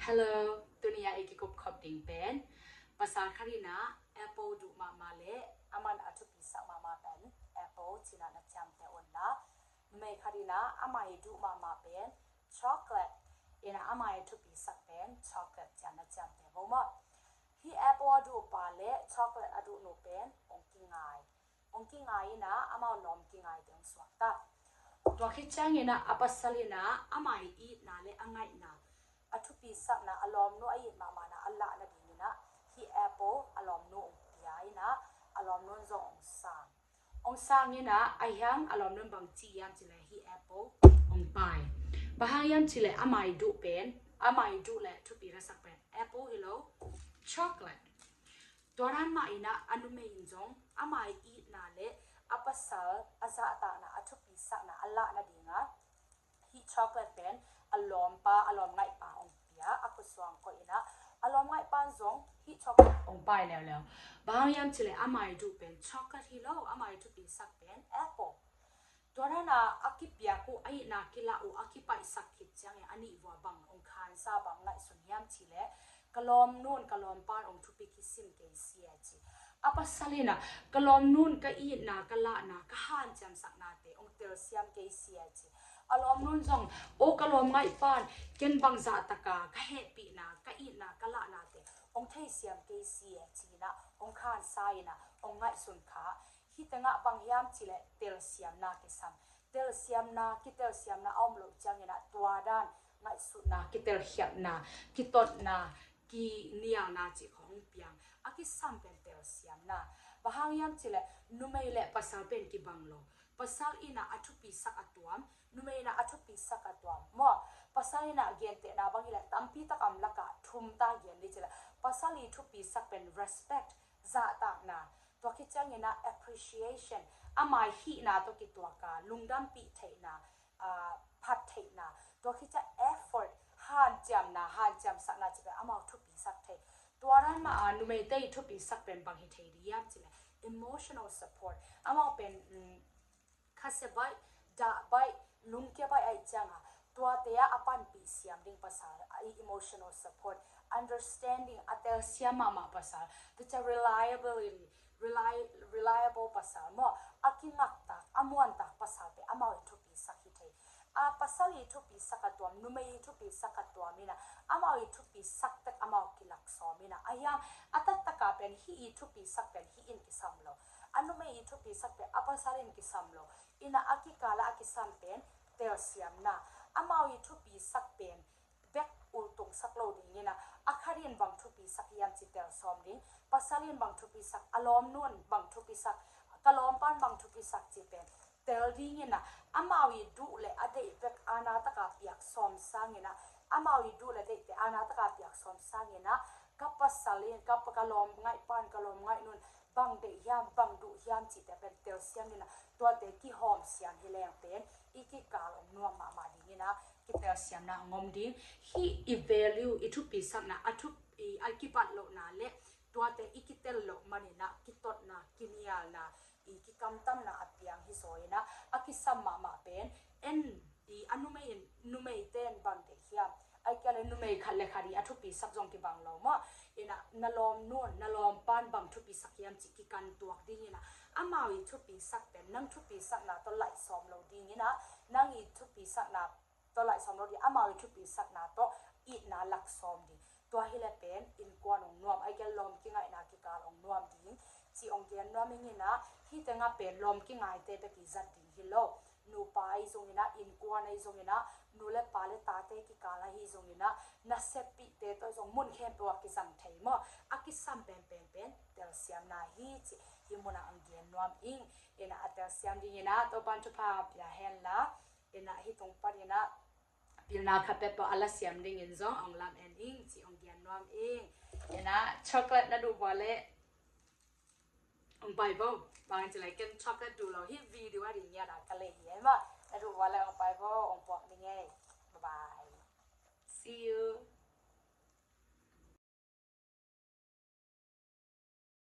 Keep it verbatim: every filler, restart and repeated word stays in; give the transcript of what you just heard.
Hello, tuni a i kikup khop ding pen pasal khat in ah apple duh mahmah le aman a thupi sak mahmah pen apple ci-in ah na ciamteh un la, numei khat in ah amah i duh mahmah pen chocolate in ah amah i thupi sak pen chocolate ci-in na ciamteh bo maw. Hih apple a duh pa le chocolate a duh nu pen hong kingai. Hong kingai in ah amau lawm kingaite hong suak ta. Tua khit ciangin ah a pasal in ah amah i itna le a ngaihna, a thupi sakna, a lawmnu a it mahmahna a lahna dingin ah hih apple a lawmnu hong pia in ah a lawmnu in zong hong sang. Hong sang in ah a hiang a lawmnu in bang ci hiam cih leh hih apple hong pai. Bang hang hiam cih leh amah i duh pen, amah i duh le thupi na sak pen apple hi lo, chocolate. Tua dan mah in ah a numei in zong amah i itna le a pasal a zahtakna, a thupi sakna a lahna ding ah hih chocolate pen a lawmpa, a lawmngaihpa hong pia, a khutsuang koih in ah a lawmngaihpa in zong hih chocolate hong pai leuleu. Bang hang hiam cih leh amah i duh pen chocolate hi lo, amah i thupi sak pen apple. Tua dan a a kipiak uh, a itna kilah uh, a kipaihsak khit ciangin a nih vua bang hong khansa, bang ngaihsun hiam cih leh ka lawmnu in, ka lawmpa in hong thupi kisim kei si e ci. A pasal in ah ka lawmnu in ka itna, ka lahna, ka hanciamsaknate hong telsiam kei si e ci. A lawmnu in zong, o ka lawmngaihpa in ken bang zahtaka ka hehpihna, ka itna, ka lahnate hong theisiam kei si e ci-in ah hong khansa in ah hong ngaihsun kha. Hih tengah bang hiam cih leh telsiamna kisam. Telsiamna, kitelsiamna a om loh ciangin ah tua dan ngaihsutna, kitelkhiatna, kitotna, kinialna cih khawng hong piang. A kisam pen telsiamna. Bang hang hiam cih leh numei le pasal pen kibang lo. Pasal in ah a thupi sak a tuam, numei in ah a thupi sak a tuam maw. Pasal in ah gentehna bang hi leh tampi tak om lakah thum ta gen ni cih leh, pasal i thupi sak pen respect, zahtakna. Tua khit ciangin ah appreciation, amah i hihna tawh kituak a lungdampih theihna, ah, phat theihna. Tua khit ciang effort, hanciamna, hanciamsakna cih pen amau thupi sak thei. Tua dan mah a numeite i thupi sak pen bang hi thei ding hiam cih leh emotional support. Amau pen, mm, khasia baih, dah baih, lungkia baih ahih ciangin tuate ah a panpih siam ding pasal, a emotional support, understanding, a telsiam mahmah pasal, tua ciang reliability, reli-, reliable pasal maw, a kingaktak, a muantak pasal pen amau i thupi sak hi thei. A pasal i thupi sak a tuam, numei i thupi sak a tuam in ah, amau i thupi sak tek amau kilak sawm in ah, a hiang a taktak a pen hih i thupi sak pen hih in kisam lo, a numei i thupi sak pen a pasal in kisam lo. In ah a kikal ah a kisam pen telsiamna. Amau i thupi sak pen bek ultung sak lo ding in ah, a khat in bang thupi sak hiam ci tel sawm ding, pasal in bang thupi sak, a lawmnu in bang thupi sak, ka lawmpa in bang thupi sak ci pen tel ding in ah, amau i duh le a deih bek aana taka piak sawm sang in ah, amau i duh le deihte aana taka piak sawm sang in ah, ka pasal in, ka, ka lawmngaihpa in, ka lawmngaihnu in bang deih hiam, bang duh hiam cihte pen telsiam in ah, tuate kihawm siam hi leng pen i kikal om nuam mahmah ding in ah, kitelsiamna hong om ding. Hih i value, i thupi sakna, a thup-, i, a kibat lohna le tuate i kitel loh man in ah, kitotna, kinialna, i kikamtamna a piang hi zaw in ah, a kisam mahmah pen, en, i, a numei in, numeite in bang deih hiam, ahih kei leh numei khat le khat i a thupi sak zong kibang lo maw. In ah na lawmnu in, na lawmpa in bang thupi sak hiam cih kikan tuak ding in ah, amau i thupi sak pen nang thupi sakna tawh laih sawm lo ding in ah, nang i thupi sakna tawh laih sawm lo ding, amau i thupi sakna tawh itna lak sawm ding. Tua hi leh pen innkuan hong nuam, ahih kei leh lawm kingaihna kikal hong nuam ding cih hong gen nuam ing in ah, hih tengah pen lawm kingaite bek i zat ding hi lo. Nupa ahi zong in ah, innkuan ahi zong in ah, nu le pa le tate kikal ahi zong in ah, na seppihte tawh zong mun khempeuh ah kizang thei maw. A kisam penpen pen telsiamna hi cih hih mun ah hong gen nuam ing. In ah a telsiam ding in ah Topa'n thupha pia hen la, in ah hih tung pan in ah pilna khat peuhpeuh a la siam ding in zong hong lam-en ing cih hong gen nuam ing. In ah chocolate na duh vua leh hong pai vo. Bang hang hiam cih leh ken chocolate duh lo hi, video a ding ngiat a ka lei hi e maw. Na duh vua leh hong pai vo, hong puak ding e. Bye bye. See you.